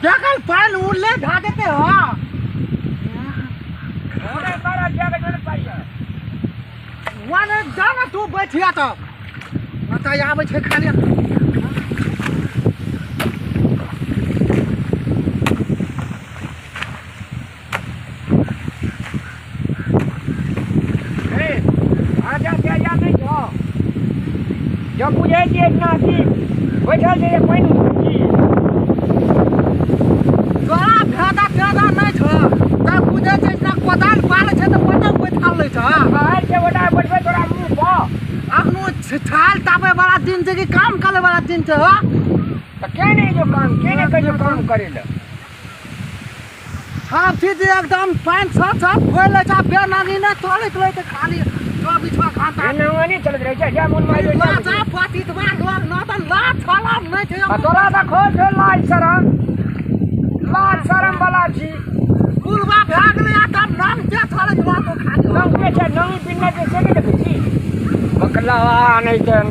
फेकल पानि उड़ले ढा देते हो। वहाँ जा ना तू बैठिया तऽ ओतऽ आबै छै खाली। जब बुझै छियै इतना अथी बैठल छै पानि तोरा भेदा तेदा नहि छौ तब बुझै छै इतना कोदाल पालै छै तऽ ओतऽ बैठल लै छौ। छै ओटा बैठबै तोरा मुँह पर। अखनो छाल तापै वाला दिन छै कि काम करे वाला दिन छै हो? तऽ के नहि जो काम के नहि कहियो काम करे लए। सब चीज एकदम पानि सब सब खोलि लै छै बेनागी नहि चलैत रहै छै खाली 24 घंटा। बेनागी चलैत रहै छै जा मोन मारि लाचा पतितवा लोग न तऽ लाज छला नहि छै। तोरा तऽ खोल छै लाज शरम, लाज शरम वाला छी। कुलबा भए गेलै आ तब नाम के चलैत रहतो खाली। नाम के छै नामी पिन्ने छै से नहि देखै छी बकला नहि तऽ।